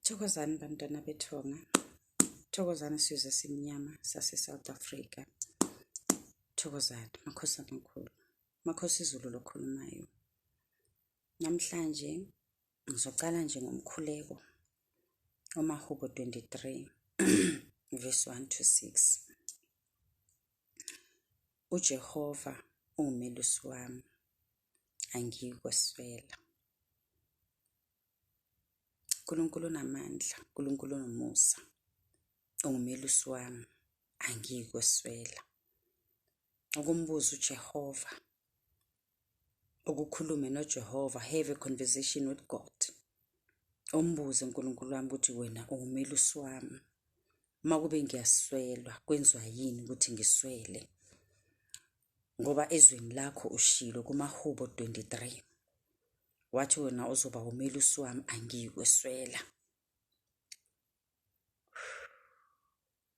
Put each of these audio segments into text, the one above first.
Thokozani bantwana bethonga. Thokozani sizwe esimnyama sase-South Africa. Thokozani makhosi amakhulu. Makhosi izulu lokhulumayo. Namhlanje ngizocala nje ngomkhuleko oMahubo 23 verse 1 to 6. UJehova ungumelusi wami, angiyikweswela. uNkulunkulu unamandla, uNkulunkulu unomusa. Ungumelusi wami, angiyikweswela. Ukumbuza uJehova, ukukhulume noJehova, have a conversation with God. Umbuze uNkulunkulu wami ukuthi wena ungumelusi wami. Uma kube ngiyaswelwa, kwenziwa yini ukuthi ngiswele? Ngoba ezweni lakho ushilo kumaHubo 23. Wathi wena uzoba umelusi wami angiyikweswela.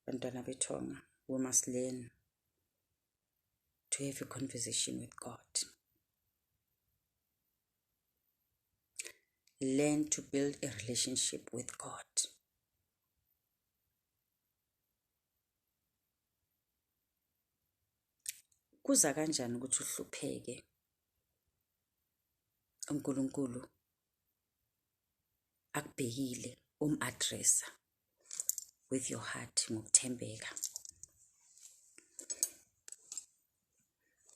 Bantwana bethonga, we must learn to have a conversation with God. Learn to build a relationship with God. Kuza kanjani ukuthi uhlupheke uNkulunkulu akubhekile um-addressa with your heart ngokuthembeka.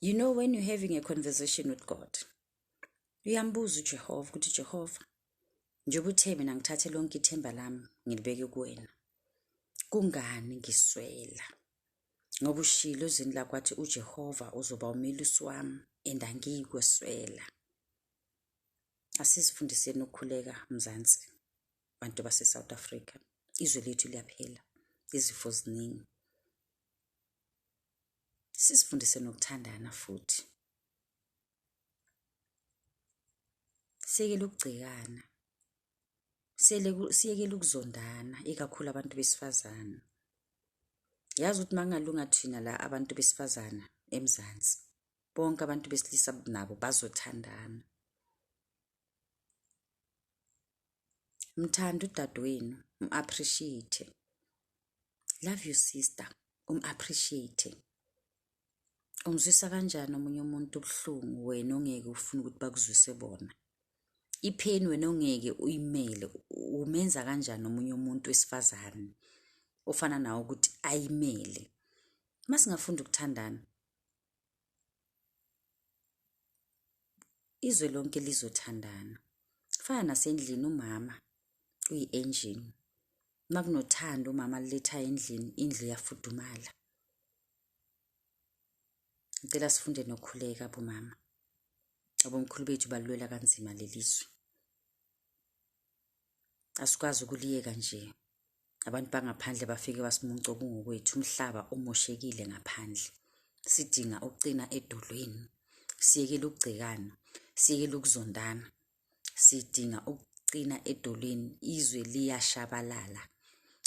You know when you're having a conversation with God, uyambuza uJehova ukuthi Jehova, njengoba uthe mina ngithathe lonke ithemba lami ngilibeke kuwena, kungani ngiswela? Ngoba ushilo ezwini lakho wathi uJehova uzoba umelusi wami and angiyikweswela. Asizifundiseni ukukhuleka Mzansi, bantu base-South Africa. Izwe lethu liyaphela, izifo ziningi. Sizifundise nokuthandana futhi. Siyekele ukugcekana. Siyekele ukuzondana, ikakhulu abantu besifazane. Yazi ukuthi makungalunga thina la abantu besifazana eMzansi, bonke abantu besilisa nabo bazothandana. Mthande udadewenu, m-appreciate. Love your sister, um-appreciate. Umzwisa kanjani omunye umuntu ubuhlungu wena ongeke ufune ukuthi bakuzwise bona? Ipheni wena ongeke uyimele, umenza kanjani omunye umuntu wesifazane ofana nawe ukuthi ayimele? Uma singafunda ukuthandana, izwe lonke lizothandana. Kufana nasendlini umama uyi-engine. Uma kunothando umama alulethayo endlini, indlu iyafudumala. Ngicela sifunde nokukhuleka bomama. Abomkhulu bethu balilwela kanzima leli zwe. Asikwazi ukuliyeka nje. Abantu bangaphandle bafike basimunce okungokwethu. Umhlaba umoshekile ngaphandle. Sidinga ukuqina edolweni. Siyekele ukugcekana. Siyekele ukuzondana. Sidinga ukuqina edolweni. Izwe liyashabalala.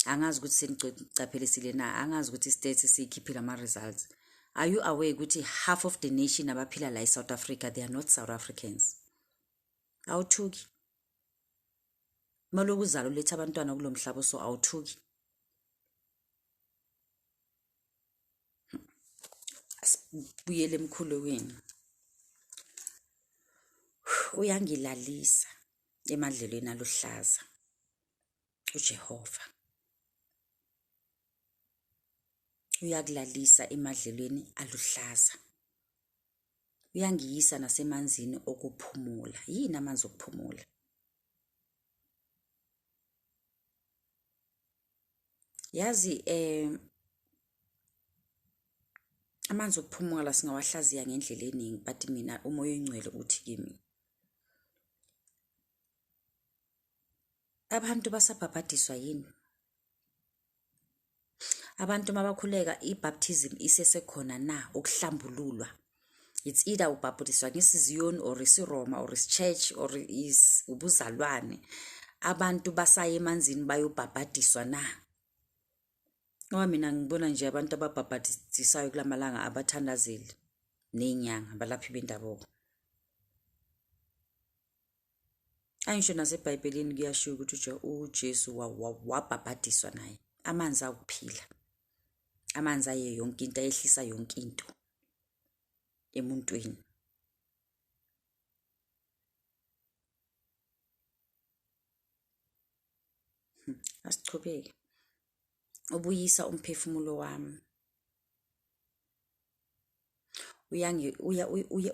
Angazi ukuthi senicaphelisile na, angazi ukuthi i-stats siyikhiphile ama-results. Are you aware ukuthi half of the nation abaphila la e-South Africa, they are not South Africans? Awuthuki? Maloku uzala uletha abantwana kulo mhlaba so awuthuki? Asibuyele emkhulekweni. Uyangilalisa emadlelweni aluhlaza uJehova. Uyakulalisa emadlelweni aluhlaza. Uyangiyisa nasemanzini okuphumula. Yini amanzi okuphumula? Yazi amanzi okuphumula singawahlaziya ngendlela eningi but mina umoya oyingcwele uthi kimi abantu basabhabhadiswa yini? Abantu mabakhuleka i-baptism isesekhona na ukuhlambululwa? It's either ubhabhadiswa ngesiZiyoni or isiRoma or isi-church or is ubuzalwane. Abantu basaya emanzini bayobhabhadiswa na? Ngoba mina ngibona nje abantu ababhabhadisayo kulamalanga abathandazeli ney'nyanga abalaphi bendabuko. Angisho naseBhayibhelini kuyashiwo ukuthi uJesu wabhabhadiswa naye. Amanzi awukuphila. Amanzi aye yonke into, ayehlisa yonke into emuntwini. Asichubeke. Ubuyisa umphefumulo wami.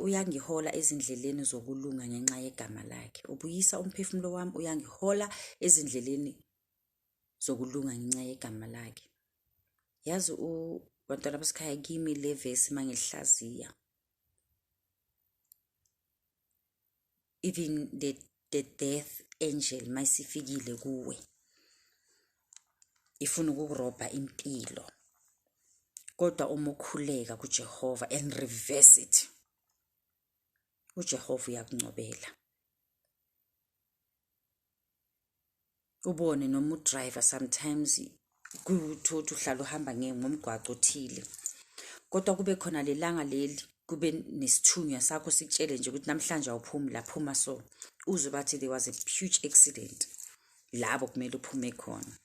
Uyangihola ezindleleni zokulunga ngenxa yegama lakhe. Ubuyisa umphefumulo wami, uyangihola ezindleleni zokulunga ngenxa yegama lakhe. Yazi bantwana basekhaya kimi le vesi mangihlaziya. Even the death angel mayisifikile kuwe ifuna ukukurobha impilo, kodwa uma ukhuleka kuJehova and reverse it, uJehova uyakuncobela. Ubone noma udriver sometimes kuwuthi uhlala uhamba ngomgwaqo othile, kodwa kube khona lelanga leli kube nesithunywa sakho sikutshele nje ukuthi namhlanje awuphumi la, phuma so. Uzwe bathi there was a huge accident labo kumele uphume khona.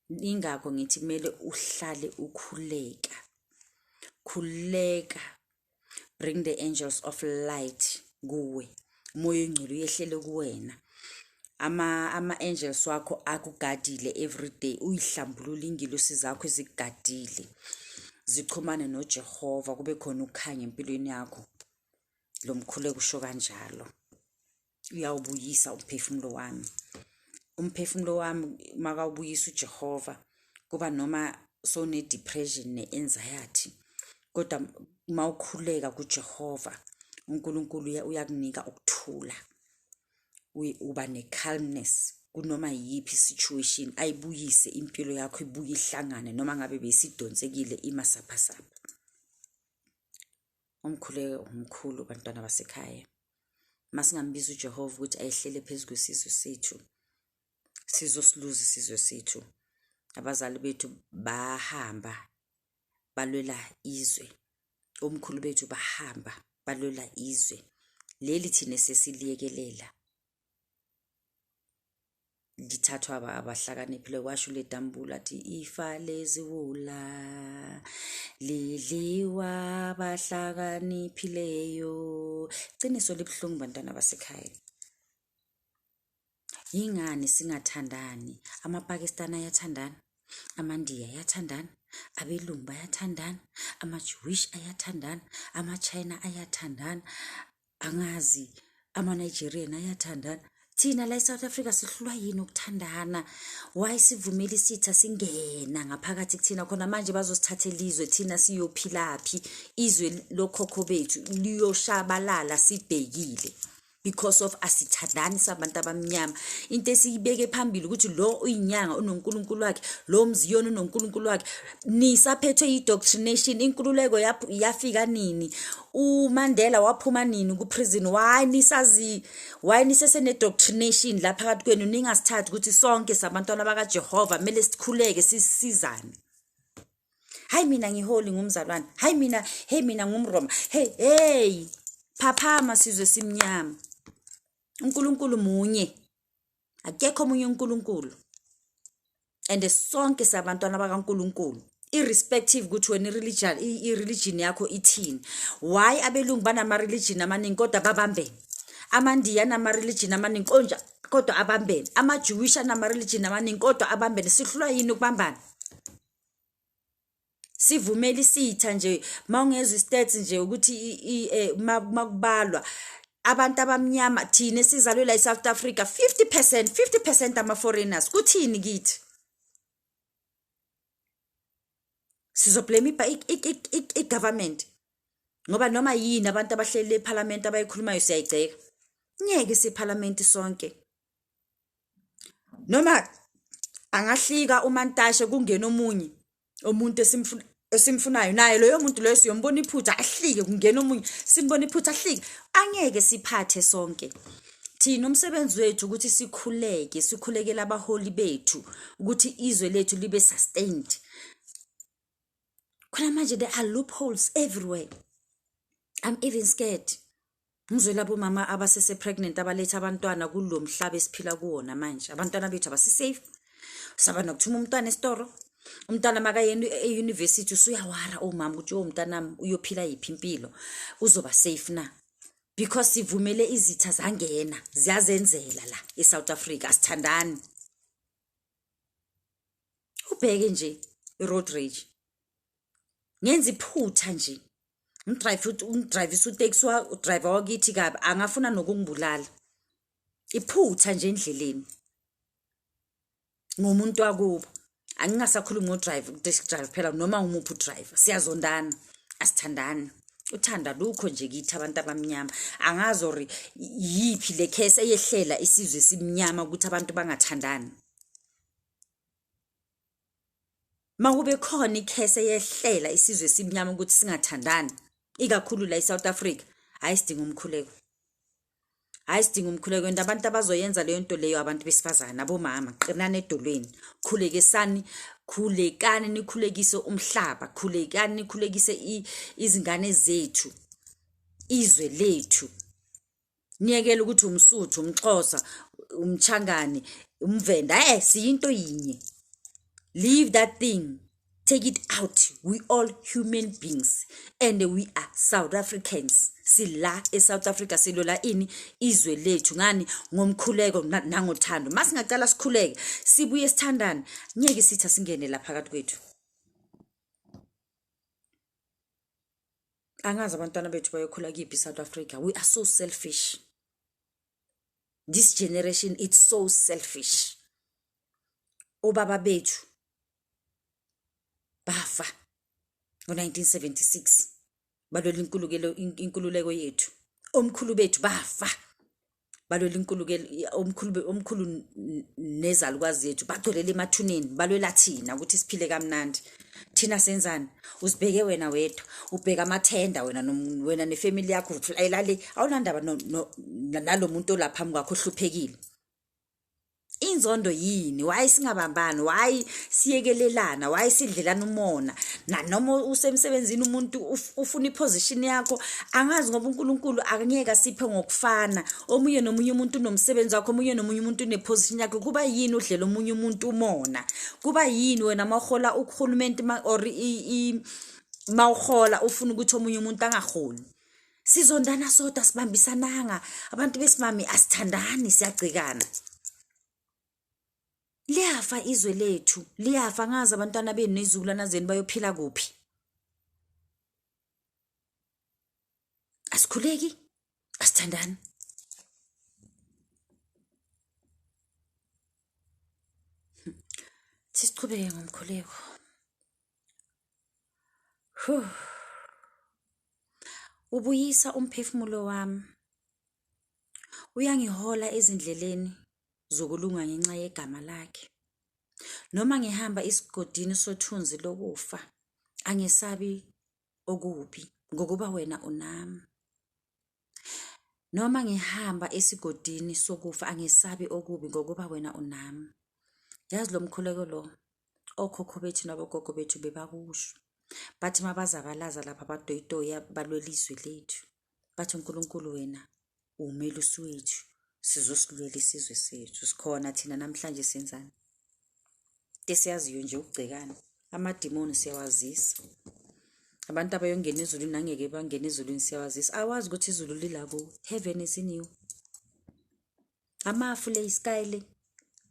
Ingakho ngithi kumele uhlale ukhuleka, khuleka, bring the angels of light kuwe, umoya oyingcwele uyehlele kuwena, ama-angels wakho akugadile everyday, uyihlambulule ingilosi zakho ezikugadile zichumane noJehova, kube khona ukukhanya empilweni yakho. Lo mkhuleko usho kanjalo, uyawubuyisa umphefumulo wami. Umphefumulo wami makawubuyisa uJehova, kuba noma sowune-depression ne-anxiety, kodwa mawukhuleka kuJehova uNkulunkulu uyakunika ukuthula, uba ne-calmness kunoma yiyiphi situation, ayibuyise impilo yakho ibuye ihlangane noma ngabe besidonsekile imasaphasapha. Umkhuleko umkhulu bantwana basekhaya. Masingambiza uJehova ukuthi ayehlele phezu kwesizwe sethu, sizosiluza isizwe sethu. Abazali bethu bahamba balwela izwe, omkhulu bethu bahamba balwela izwe leli thina sesiliyekelela lithathwa abahlakaniphile. Kwasho uLedambula athi ifa leziwula lidliwa abahlakaniphileyo. Qiniso libuhlungu bantwana basekhaya. Yingani singathandani? AmaPakistan ayathandana, amaNdiya ayathandana, abelungu bayathandana, ama-Jewish ayathandana, ama-China ayathandana, angazi ama-Nigerian ayathandana. Thina la e-South Africa sihlulwa yini ukuthandana? Why sivumela isitha singena ngaphakathi kuthina? Khona manje bazosithathela izwe, thina siyophilaphi? Izwe lokhokho bethu liyoshabalala sibhekile because of asithandani sabantu abamnyama. Into esiyibeke phambili ukuthi lo uyinyanga unoNkulunkulu wakhe, lo mziyoni unoNkulunkulu wakhe. Nisaphethwe yi-doctrination. Inkululeko yafika nini? uMandela waphuma nini ku-prison? Why nisazi, why nisesene-doctrination la phakathi kwenu? Ningasithathi ukuthi sonke sabantwana bakaJehova, kumele sikhuleke sisizane. Hayi mina ngiholi ngumzalwane, hayi mina, hey mina ngumRoma, hey hey. Phaphama sizwe simnyama, uNkulunkulu munye, akekho omunye uNkulunkulu, and sonke sabantwana bakaNkulunkulu irrespective ukuthi wena i-religion yakho ithini. Why abelungu banama-religion amaningi kodwa babambene? AmaNdiya anama-religion amaningi konja kodwa abambene, ama-Jewish anama-religion amaningi kodwa abambene. Sihlulwa yini ukubambana? Sivumela isitha nje. Mawungezwa i-stats nje ukuthi makubalwa abantu abamnyama thina esizalwe la e-South Africa, 50%, 50% ama-foreigners, kuthini kithi? Sizoblame i-government ngoba noma yini abantu abahleli ephalamende abayikhulumayo siyayigceka. Ngeke siphalamende sonke, noma angahlika uMantashe kungena omunye umuntu esimfunayo, naye loyo muntu loyo siyombona iphutha, ahlike, kungena omunye simbona iphutha, ahlike. Angeke siphathe sonke. Thina umsebenzi wethu ukuthi sikhuleke, sikhulekele abaholi bethu ukuthi izwe lethu libe sustained. Khona manje there are loopholes everywhere. I'm even scared. Ngizwela abomama abasese pregnant abaletha abantwana kulo mhlaba esiphila kuwona manje. Abantwana bethu abasi-safe. Saba nokuthuma umntwana esitoro. Umntwana makayena e-university usuyawara omama ukuthi oh mntanami uyophila yiphi impilo. Uzoba safe na? Because sivumele izitha zangena ziyazenzela la eSouth Africa asithandani. Ubheke nje i-road rage. Ngenza iphutha nje. Ngidrive ungidrivisa uteksi udriver wakithi kabi angafuna nokungibulala. Iphutha nje endleleni. Ngomuntu wakubo. Angingasakhulumi ngo-driver, taxi driver phela noma umuphi udriver. Siyazondana, asithandani. Uthanda lukho nje kithi abantu abamnyama. Angazi or yiphi le case eyehlela isizwe esimnyama ukuthi abantu bangathandani. Makube khona ikhese eyehlela isizwe esimnyama ukuthi singathandani, ikakhulu la eSouth Africa, hhayi sidinga umkhuleko. Hhayi sidinga umkhuleko and abantu abazoyenza leyo nto leyo abantu besifazane, abomama, qinani edolweni. Khulekisani, khulekani nikhulekise umhlaba, khulekani nikhulekise izingane zethu, izwe lethu. Niyekele ukuthi umSuthu, umXhosa, umChangane, umVenda, eh siyinto yinye. Leave that thing. Take it out. We all human beings and we are South Africans. Sila eSouth Africa silola ini izwe lethu ngani ngomkhuleko nangothando. Masingaqala sikhuleke sibuye sithandane ngeke sitha singene la phakathi kwethu. Angazi abantwana bethu bayokhula kuyiphi i-South Africa. We are so selfish. This generation it's so selfish. Obaba bethu bafa ngo-1976 balwela inkululeko inkululeko yethu. Omkhulu bethu bafa balwela inkululeko omkhulu omkhulu nezalukwazi zethu bagcwelela emathuneni balwela thina ukuthi siphile kamnandi. Thina senzani? Uzibheke wena wedwa, ubheka amathenda wena wena nefamily yakho uflayela le awunandaba nalo muntu olapha phambi kwakho ohluphekile. Inzondo yini? Why singabambani? Why siyekelelana? Why sidlelana umona? Nanoma usemsebenzini umuntu ufuna iposition yakho, angazi ngoba uNkulunkulu akangeke asiphe ngokufana. Omunye nomunye umuntu unomsebenzi wakhe, omunye nomunye umuntu uneposition yakhe. Kuba yini udlela omunye umuntu umona? Kuba yini wena mawuhola uhulumeni or mawuhola ufuna ukuthi omunye umuntu angaholi? Sizondana sodwa sibambisananga. Abantu besimame asithandani siyagcekana. Liyafa izwe lethu, liyafa ngazi abantwana benu nezizukulwana zenu bayophila kuphi. Asikhuleki, asithandani. Siqhubeke ngomkhuleko. Whew. Ubuyisa umphefumulo wami. Uyangihola ezindleleni zokulunga ngenxa yegama lakhe. Noma ngihamba esigodini sothunzi lokufa, angesabi okubi, ngokuba wena unami. Noma ngihamba esigodini sokufa, angesabi okubi, ngokuba wena unami. Yazi lo mkhuleko lo, okhokho bethu nabogogo bethu bebakusho. Bathi mabazabalaza lapha badoyitoya balwela izwe lethu. Bathi uNkulunkulu wena uwumelusi wethu, sizosilwela isizwe sethu. Sikhona thina namhlanje senzani? Into esiyaziyo nje ukugcekana. Amadimoni siyawazisa. Abantu abayongena ezulwini angeke bangene ezulwini siyawazisa. Awazi ukuthi izulu lila kuwe. Heaven is in you. Amafu le isky le.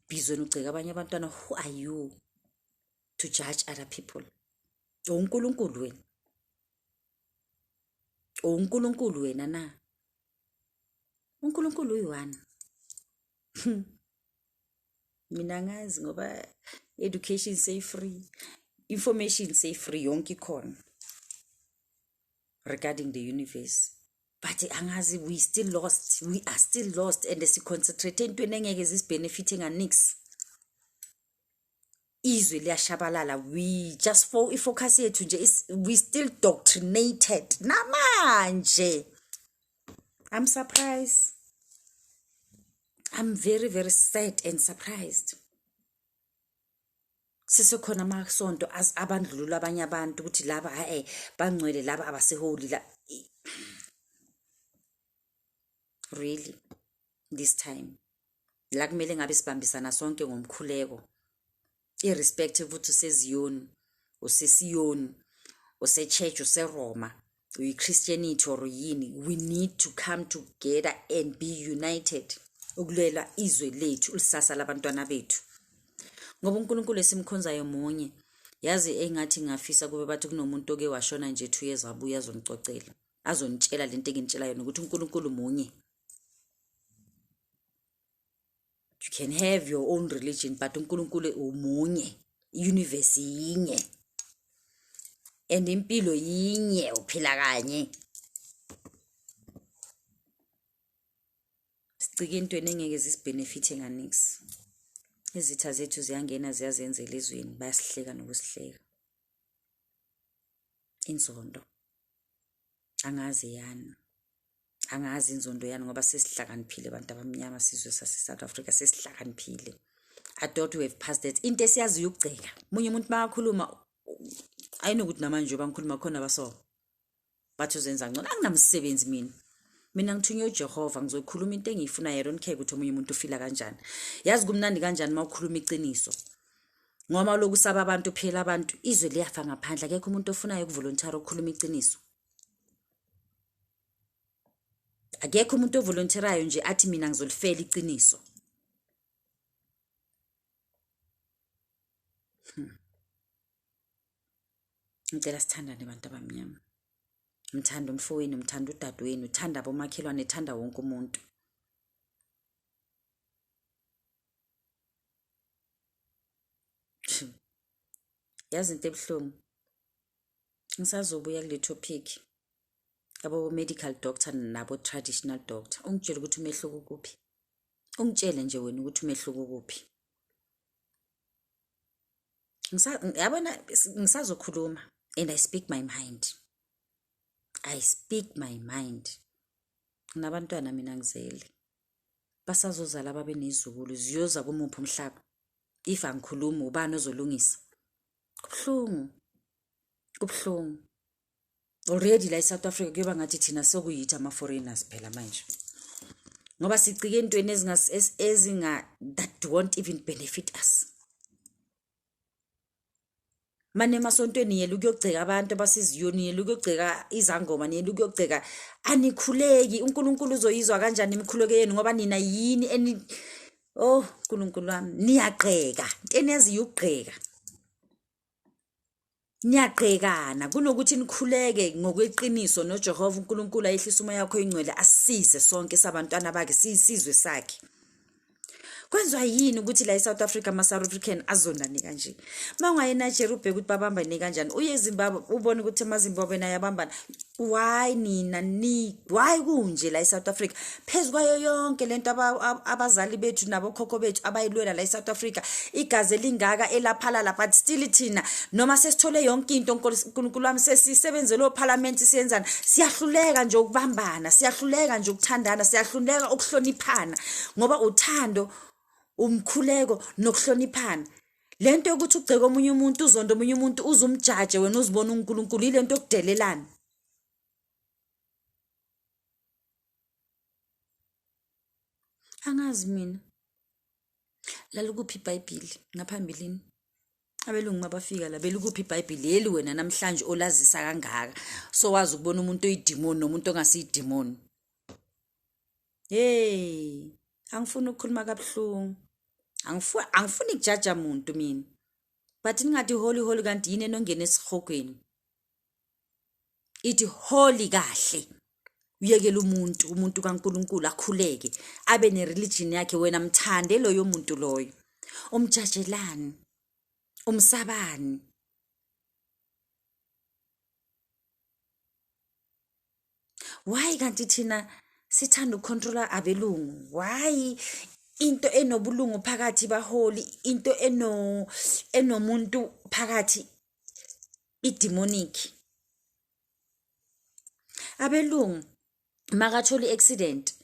Busy wena ugceka abanye abantwana. Who are you to judge other people? UNkulunkulu wena. UNkulunkulu wena na? uNkulunkulu uyi-one. Mina angazi ngoba education seyi-free, information seyi-free yonke ikhona regarding the universe. But angazi we still lost, we are still lost and si-concentrate entweni engeke zisibenefithe nganix. Izwe liyashabalala, we just for ifocus yethu nje is we still doctrinated namanje. I'm surprised. I'm very very sad and surprised. Sesekhona amasonto abandlulula abanye abantu ukuthi laba hayi bangcwele laba abaseholi la. Really, this time la kumele ngabe sibambisana sonke ngomkhuleko, irrespective ukuthi useziyoni, usesiyoni, use-church, useRoma, uyi-Christianity or yini, we need to come together and be united ukulwela izwe lethu, ulisasa labantwana bethu, ngoba uNkulunkulu esimkhonzayo munye. Yazi engathi ngafisa kube bathi kunomuntu oke washona nje 2 years abuye azonicocela, azonitshela lento enginitshela yona ukuthi uNkulunkulu munye. You can have your own religion, but uNkulunkulu umunye, universe yinye, and impilo yinye, uphila kanye. Sicike entweni engeke zisibenefithe nganix. Izitha zethu ziyangena ziyazenzela ezweni, bayasihleka nokusihleka. Inzondo angazi yani, angazi inzondo yani, ngoba sesihlakaniphile abantu abamnyama, sizwe sase-South Africa sesihlakaniphile. I thought we have passed that. Into esiyaziyo ukugceka munye umuntu makakhuluma, ayinokuthi namanje njengoba ngikhuluma khona baso bathi uzenza ngcono. Anginamsebenzi mina, mina ngithunywe uJehova, ngizokhuluma into engiyifunayo. I don't care ukuthi omunye umuntu ufila kanjani. Yazi kumnandi kanjani uma ukhuluma iqiniso, ngoba lokhu saba abantu phela, abantu izwe liyafa ngaphandle, akekho umuntu ofunayo ukuvolontiya ukukhuluma iqiniso. Akekho umuntu ovolontiyayo nje athi mina ngizolifela iqiniso. Ngicela sithandane abantu abamnyama. Mthanda umfowenu, mthanda udadewenu, uthanda abomakhelwane, thanda wonke umuntu. Yazi into ebuhlungu, ngisazobuya kule topic yabo medical doctor nabo traditional doctor. Ungitshele ukuthi umehluko kuphi, ungitshele nje wena ukuthi umehluko kuphi. Yabona, ngisazokhuluma and I speak my mind, I speak my mind. Nginabantwana mina, ngizele, basazozala babe nezizukulu, ziyoza kumuphi umhlaba if angikhulumi? Ubani ozolungisa? Kubuhlungu, kubuhlungu already la e-South Africa. Kuyoba ngathi thina sekuyithi ama-foreigners phela manje, ngoba sicike entweni ezinga that won't even benefit us. Mane emasontweni yela ukuyogceka abantu abaseziyoni, yela ukuyogceka izangoma, niyela ukuyogceka, anikhuleki. UNkulunkulu uzoyizwa kanjani imikhuleko yenu, ngoba nina yini eni? Oh Nkulunkulu wami, niyagqeka into eniyaziyo ukugqeka, niyagqekana kunokuthi nikhuleke ngokweqiniso noJehova uNkulunkulu ayehlisa umoya wakho oyingcwele asisize sonke sabantwana bakhe, siyisizwe sakhe. Kwenziwa yini ukuthi la e-South Africa ama-South African azondane kanje? Uma ungaye eNigeria ubheke ukuthi babambane kanjani, uye eZimbabwe ubone ukuthi amaZimbabwe naye abambana. Why nina ni, why kunje la e-South Africa? Phezu kwayo yonke lento abazali bethu nabokhokho bethu abayilwela la e-South Africa, igazi elingaka elaphalala, but still thina noma sesithole yonke into, Nkulunkulu wami, sesisebenzele ophalamenti, siyenzani, siyahluleka nje ukubambana, siyahluleka nje ukuthandana, siyahluleka ukuhloniphana, ngoba uthando, umkhuleko nokuhloniphana. Lento yokuthi ugceke omunye umuntu, uzonde omunye umuntu, uzumjaje wena, uzibona uNkulunkulu, yilento yokudelelana. Angazi mina lalikuphi iBhayibheli ngaphambilini, abelungu mabafika la, belikuphi iBhayibheli leli wena namhlanje olazisa kangaka, so wazi ukubona umuntu oyidimoni nomuntu ongasiyidimoni? Hey, angifuni ukukhuluma kabuhlungu, angifuni kujaja muntu mina, but ningathi holy holy, kanti yini enongena esihogweni? Ithi holy kahle, uyekela umuntu kaNkuluNkulu akhuleke, abe nereligion yakhe. Wena mthande loyo muntu loyo, umjajelani, umsabani? Why kanti thina sithanda ukucontrola abelungu? Why into enobulungu phakathi baholi, into enomuntu phakathi idemonic? Abelungu makathola i-accident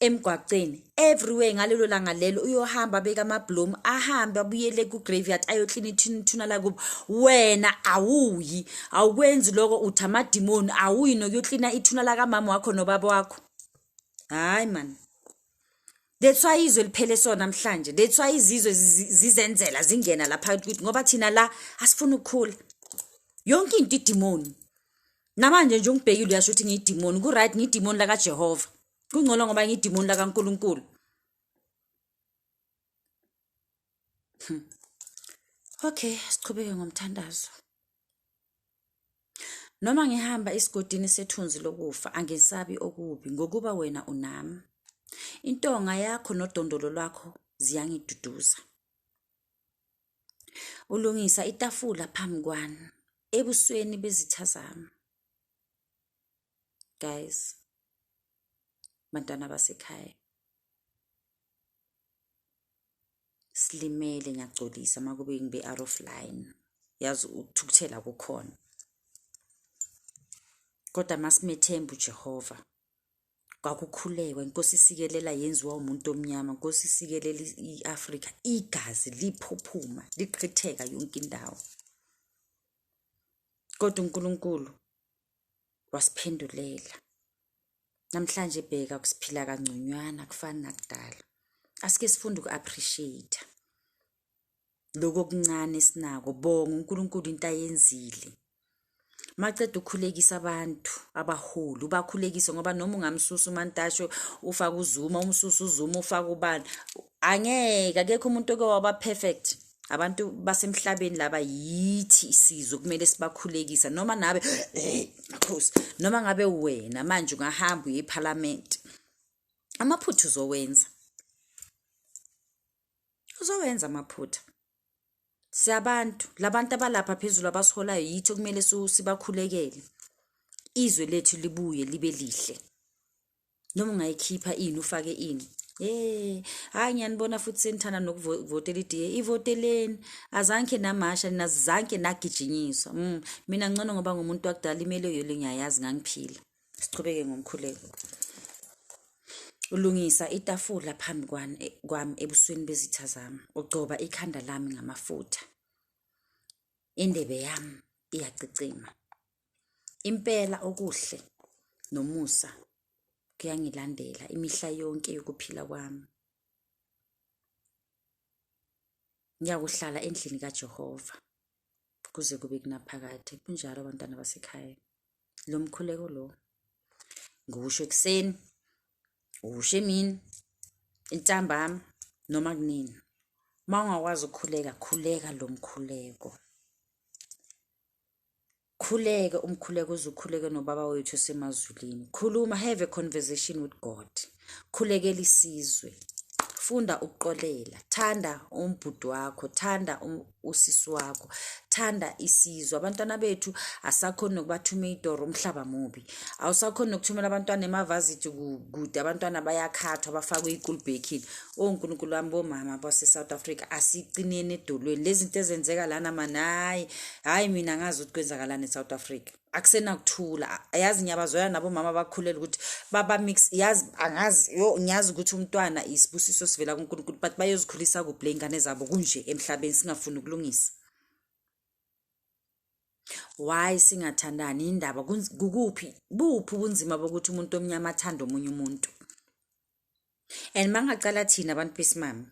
emgwaqeni, everywhere ngalelo langa lelo uyohamba abeka amablomu, ahambe abuyele ku-graveyard, ayoklina ithuna lakubo. Wena awuyi, awukwenzi lokho, uthi amadimoni, awuyi nokuyoklina ithuna lakamama wakho nobaba wakho. Hayi man. That's why izwe liphele so namhlanje. That's why izizwe zizenzela zingena lapha ukuthi ngoba thina la asifuni ukukhula. Yonke into idimoni. Namanje nje ungibhekile uyasho ukuthi ngiyidimoni. Ku right ngiyidimoni la kaJehova. Kungcono ngoba ngiyidimoni la kaNkuluNkulu. Okay, siqhubeke ngomthandazo. Noma ngihamba esigodini sethunzi lokufa, angesabi okubi, ngokuba wena unami. Intonga yakho nodondolo lwakho ziyangiduduza. Ulungisa itafula phambi kwami, ebusweni bezitha zami. Guys, bantwana basekhaya. Silimele ngiyaxolisa uma kube ngibe out of line. Yazi ukuthukuthela kukhona. Kodwa masimethemba uJehova. Kwakukhulekwa inkosi isikelela yenziwa umuntu omnyama, inkosi isikelela i-Afrika, igazi liphuphuma liqhitheka yonke indawo. Kodwa uNkulunkulu wasiphendulela. Namhlanje bheka kusiphila kangconywana akufani nakudala. Asike sifunde uku-appreciate lokhu okuncane esinako. Bonga uNkulunkulu into ayenzile. Maceda ukhulekisa abantu abaholi ubakhulekise ngoba noma ungamsusa uMantashe ufake uZuma umsusa uZuma ufake ubani angeke akekho umuntu oke waba perfect. Abantu basemhlabeni laba yithi isizwe kumele sibakhulekisa noma nabe makhosi noma ngabe wena manje ungahamba uye ephalamende amaphutha uzowenza uzowenza amaphutha siyabantu labantu abalapha phezulu abasiholayo yithi okumele sibakhulekele izwe lethu libuye libe lihle. Noma ungayikhipha ini ufake ini. Hey, hayi ngiyanibona futhi senithanda nokuvotela iDA. Ivoteleni. Azange namasha nazange nagijinyiswa. Mina ngcono ngoba ngumuntu wakudala imele yolo ngiyayazi ngangiphila. Siqhubeke ngomkhuleko. Ulungisa itafula phambi kwami ebusweni bezitha zami. Ugcoba ikhanda lami ngamafutha. Indebe yami iyacicima. Impela okuhle nomusa kuyangilandela imihla yonke yokuphila kwami. Ngiyakuhlala endlini kaJehova kuze kube kunaphakade. Kunjalo bantwana basekhaya. Lo mkhuleko lo ngiwusho ekuseni, uwusho emini, ntambama noma kunini. Uma ungakwazi ukukhuleka, khuleka lo mkhuleko. Khuleka umkhuleko uze ukhuleke noBaba wethu osemazulwini. Khuluma, have a conversation with God. Khulekela isizwe. Funda ukuxolela. Thanda umbhuti wakho, thanda usisi wakho, thanda isizwe. Abantwana bethu asakhoni nokubathuma idoro, umhlaba mubi. Awusakhoni nokuthumela abantwana emavazithi kude, abantwana bayakhathwa bafakwe ikulubhekini. Oh Nkulunkulu wami, bomama base-South Africa asicineni edolweni. Lezi zinto ezenzeka lana mani, hhayi hhayi mina ngazi ukuthi kwenzakalani e-South Africa. Akusenakuthula. Yazi ngiyabazwela nabomama abakhulelwe ukuthi baba mix, yazi angazi yo ngiyazi ukuthi umntwana isibusiso sivela kuNkulunkulu, but bayozikhulisa kuphi le ngane zabo kunje emhlabeni singafuni ukulungisa. Why singathandani indaba kukuphi buphi ubunzima bokuthi umuntu omnyama athande omunye umuntu? And mangacala thina abantu besimame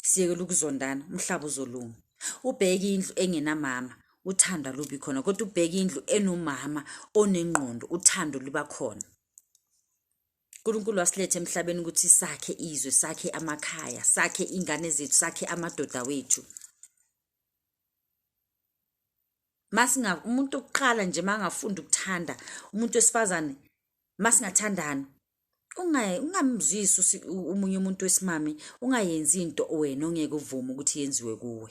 siyekela ukuzondana, umhlaba uzolunga. Ubheke indlu engenamama, uthando alubi khona, kodwa ubheke indlu enomama onengqondo, uthando luba khona. uNkulunkulu wasiletha emhlabeni ukuthi sakhe izwe, sakhe amakhaya, sakhe ingane zethu, sakhe amadoda wethu. Masinga umuntu oqala nje mangafunda ukuthanda umuntu wesifazane, masingathandani ungamzwisi omunye umuntu wesimame, ungayenzi into wena ongeke uvume ukuthi yenziwe kuwe.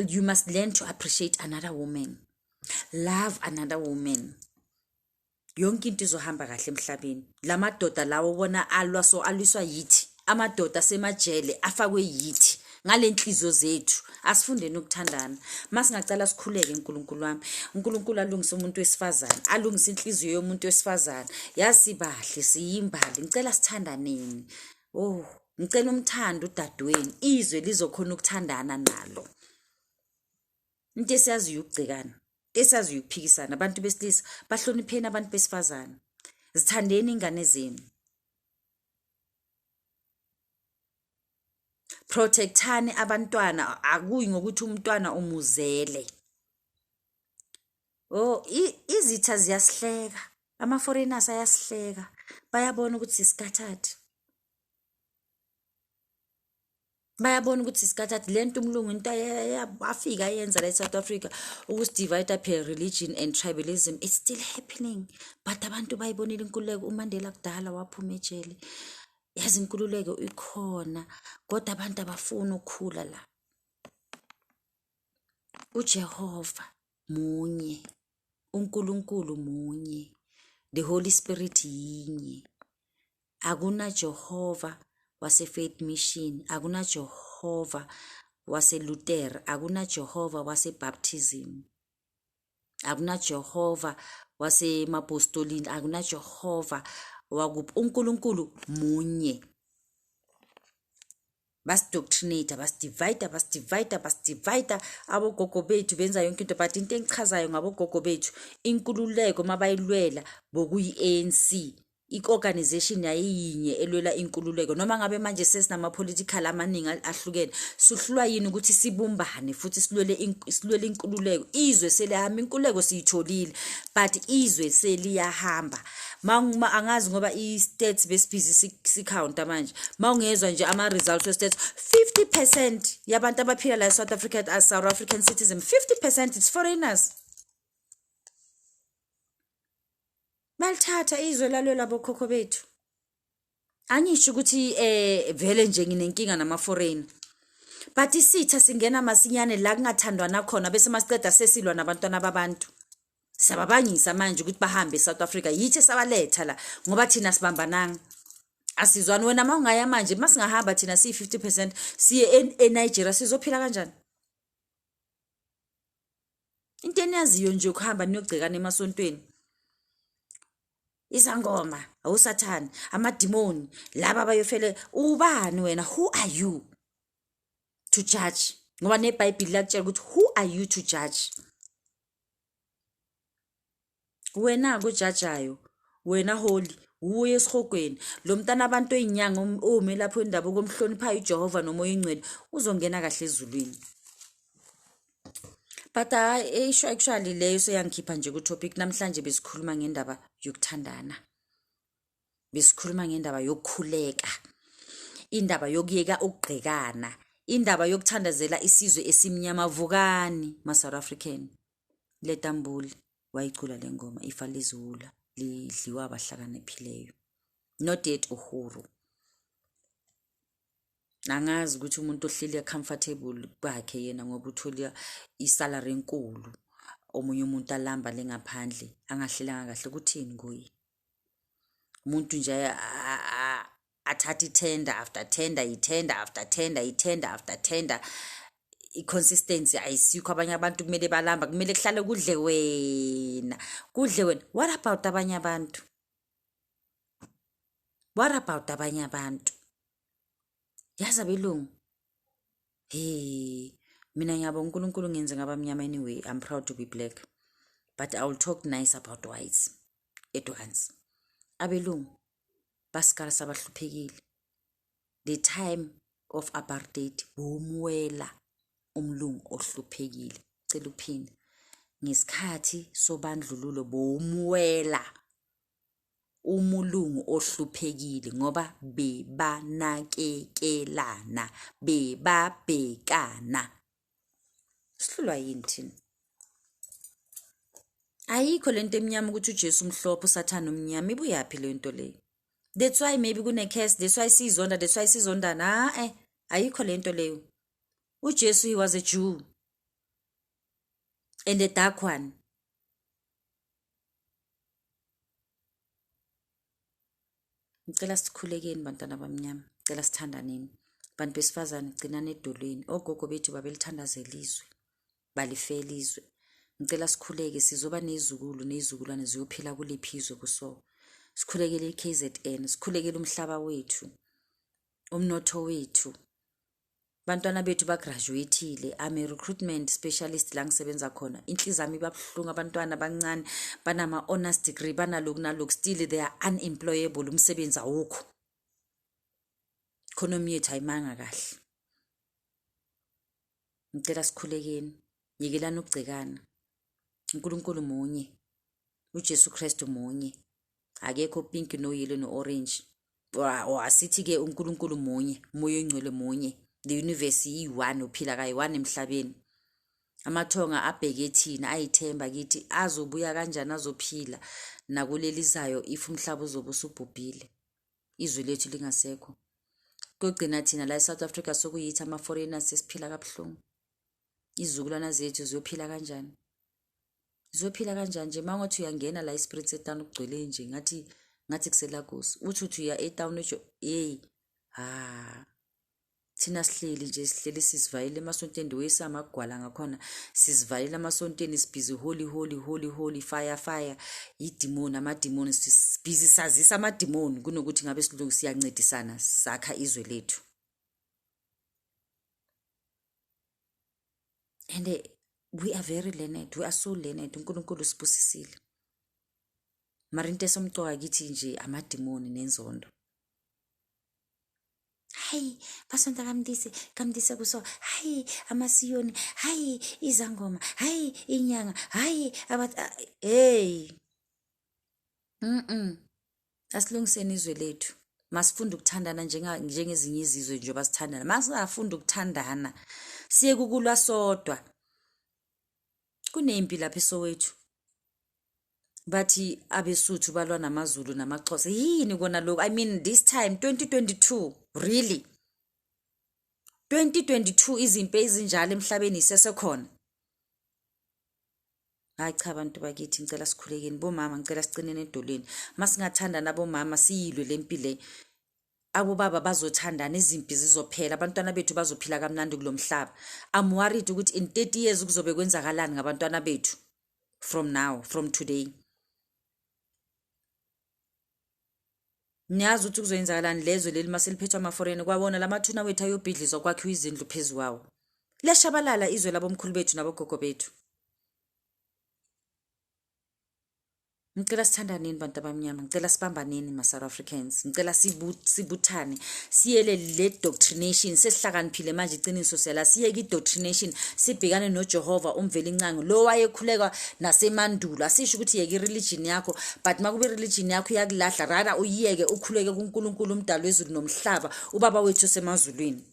You must learn to appreciate another woman, love another woman. Yonke into izohamba kahle emhlabeni. La madoda lawo ubona alwa so alwiswa yithi, amadoda asemajele afakwe yithi ngale nhliziyo zethu. Asifundeni ukuthandana. Masingacala sikhuleke uNkulunkulu wami, uNkulunkulu alungise umuntu wesifazane, alungise inhliziyo yomuntu wesifazane. Yazi sibahle siyimbali, ngicela sithandaneni. Oh, ngicela umthando udadewenu, izwe lizokhona ukuthandana nalo. Into esiyaziyo ukugcekana, into esiyaziyo ukuphikisana. Abantu besilisa bahlonipheni abantu besifazane, zithandeni ingane zenu. Protectani abantwana, akuyi ngokuthi umntwana umuzele. Oh, izitha ziyasihleka, ama-foreigners ayasihleka, bayabona ukuthi si-scattered. Bayabona ukuthi si-scattered. Le nto umlungu into afika ayenza la e-South Africa, ukusi-divide per religion and tribalism, it's still happening. But abantu bayibonile inkululeko. UMandela kudala waphuma ejele. Yazi inkululeko ikhona, kodwa abantu abafuni ukukhula la. UJehova munye, uNkulunkulu munye, the Holy Spirit yinye. Akuna Jehova wase-Faith Mission, akuna Jehova wase-Luther, akuna Jehova wase-Baptism, akuna Jehova wasemapostolini, akuna Jehova wakuphi. uNkulunkulu munye. Basidoctrinate, basidivide, basidivide, basidivide. Abogogo bethu benza yonke into, but into engichazayo ngabogogo bethu, inkululeko mabayilwela bokuyi-ANC, i-organization yayiyinye elwela inkululeko. Noma ngabe manje sesinama-political amaningi ahlukene, sihlulwa yini ukuthi sibumbane futhi silwele inkululeko? Izwe selihamba, inkululeko siyitholile, but izwe seliyahamba. Angazi ngoba i-stats besibhizi sikhawunta manje, ma ungezwa nje ama-results we-stats, 50% yabantu abaphila la e-South Africa as South African citizen, 50% it's foreigners. Balithatha izwe lalwela bokhokho bethu. Angisho ukuthi vele nje nginenkinga nama-foreigner, but isitha singena masinyane la kungathandwana khona, bese masiceda sesilwa nabantwana babantu, siyababangisa manje ukuthi bahambe e-South Africa. Yithi esabaletha la, ngoba thina sibambananga, asizwani. Wena ma ungaya manje, masingahamba thina siyi-50% siye eNigeria, sizophila kanjani? Into eniyaziyo nje ukuhamba niyogcekana emasontweni, izangoma, awusathane, amadimoni, laba abayofele. Ubani wena? Who are you to judge? Ngoba neBhayibhili liyakutshela ukuthi who are you to judge. Wena kujajayo, wena holy, uye esihogweni. Lo mntana abantu oyinyanga owumelaphi wendabuko omhloniphayo uJehova noMoya Oyingcwele uzongena kahle ezulwini. But hhayi, isho actually leyo seyangikhipha nje ku-topic. Namhlanje besikhuluma ngendaba yokuthandana, besikhuluma ngendaba yokukhuleka, indaba yokuyeka ukugqekana, indaba yokuthandazela isizwe esimnyama. Vukani ma-South African. Letambuli wayicula le ngoma, ifa leziwula lidliwa abahlakaniphileyo, not yet Uhuru. Angazi ukuthi umuntu ohleli comfortable kwakhe yena ngoba uthola isalary enkulu, omunye umuntu alamba le ngaphandle angahlelanga kahle, kuthini kuye? Umuntu nje athathe i-tender after tender, i-tender after tender, i-tender after tender, i-consistency ayisikho. Abanye abantu kumele balamba, kumele kuhlale kudle wena, kudle wena. What about abanye abantu? What about abanye abantu? Yazi abelungu, hey, mina ngiyabonga uNkulunkulu ngenze ngaba mnyama. Anyway, I'm proud to be black, but I will talk nice about whites at once. Abelungu basikala sabahluphekile. The time of apartheid bowumwela umlungu ohluphekile. Cela ukuphinde, ngesikhathi sobandlululo bowumwela umlungu ohluphekile, ngoba bebanakekelana, bebabhekana. Sihlulwa yini thina? Ayikho lento emnyama ukuthi uJesu umhlophe, uSathane umnyama. Ibuyaphi le nto leyo? That's why maybe kune-curse, that's why siyizonda, that's why sizondana. Ha, ayikho le nto leyo. UJesu, he was a Jew and a dark one. Ngicela sikhulekeni bantwana abamnyama, ngicela sithandaneni. Bantu besifazane, gcinani edolweni. Ogogo bethu babelithandazela izwe, balifela izwe. Ngicela sikhuleke, sizoba ney'zukulu ney'zukulwane ziyophila kuliphi izwe kuso. Sikhulekele i-KZN, sikhulekele umhlaba wethu, umnotho wethu. Bantwana bethu bagraduate-ile. I'm a recruitment specialist la ngisebenza khona. Inhliziyo yami iba buhlungu, abantwana abancane banama-honors degree, banaloku naloku, still they are unemployable, umsebenzi awukho. Economy yethu ayimanga kahle. Ngicela sikhulekeni, yekelani ukugcekana. UNkulunkulu munye, uJesu Kristu munye, akekho pink no yellow no orange. Or asithi-ke uNkulunkulu munye, uMoya oNgcwele munye, the universe iyi-one, uphila kayi-one emhlabeni. Amathonga abheke thina, ayithemba kithi azobuya kanjani azophila nakulelizayo if umhlaba uzobe usubhubhile, izwe lethu lingasekho. Kuyogcina thina la e-South Africa sokuyithi ama-foreigners sesiphila kabuhlungu. Izizukulwana zethu ziyophila kanjani? Ziyophila kanjani nje uma ngathi uyangena la eSprings etown kugcwele nje ngathi ngathi kuseLagos. Uthi uthi uya etown usho hey ha thina sihleli nje sihleli sizivalele emasontweni the way samagwala ngakhona sizivalele emasontweni sibhizi holy holy holy holy fire fire yidimoni amadimoni sibhizi sazisa amadimoni kunokuthi ngabe silungu siyancedisana sakha izwe lethu. And we are very learned, we are so learned. uNkulunkulu usibusisile. Mara into esomcoka kithi nje amadimoni nenzondo. Hayi basonta kaMtisi, kaMtisi kuso, hayi amasiyoni, hayi izangoma, hayi inyanga, hayi abath hey. Asilungiseni izwe lethu. Masifunde ukuthandana njengezinye izizwe njengoba sithandana. Masingafunda ukuthandana siye kukulwa sodwa. Kunempi lapha eSoweto. Bathi abeSuthu balwa namaZulu namaXhosa. Yini kona lokhu? I mean this time 2022 really? 2022 izimpi ezinjalo emhlabeni isesekhona. Hayi cha bantu bakithi ngicela sikhulekeni bomama ngicela sicinene edolweni. Masingathandana bomama siyilwe lempi le. Abobaba bazothandana izimpi zizophela abantwana bethu bazophila kamnandi kulomhlaba. I'm worried ukuthi in 30 years kuzobe kwenzakalani ngabantwana bethu from now, from today. Niyazi ukuthi kuzoyenzakalani lezwe leli maseliphethwe amaforeni kwawona lamathuna wethu ayobhidlizwa kwakhiwa izindlu phezu kwawo. Liyashabalala izwe labomkhulu bethu nabogogo bethu. Ngicela sithandaneni bantu abamnyama, ngicela sibambaneni ma-South Africans, ngicela sibuthane, siyele le doctrination, sesihlakaniphile manje iqiniso siyala, siyeke i-doctrination, sibhekane noJehova uMvelinqangi, lo wayekhuleka nasemandulo. Asisho ukuthi yeke i-religion yakho, but makube i-religion yakho iyakulahla, rather uyiyeke ukhuleke kuNkulunkulu umdali wezulu nomhlaba, ubaba wethu osemazulwini.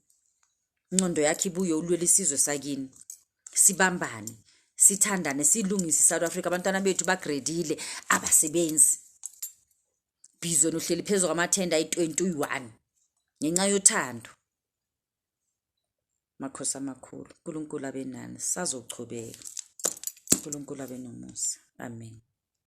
Ingqondo yakhe ibuye ulwele isizwe sakini. Sibambane, sithandane, silungise iSouth Africa. Abantwana bethu bagredile, abasebenzi. Busy wena uhleli phezu kwamathenda ayi-21 ngenxa yothando. Makhosi amakhulu, uNkulunkulu abe nani, sazochubeka. uNkulunkulu abe nomusa. Amen.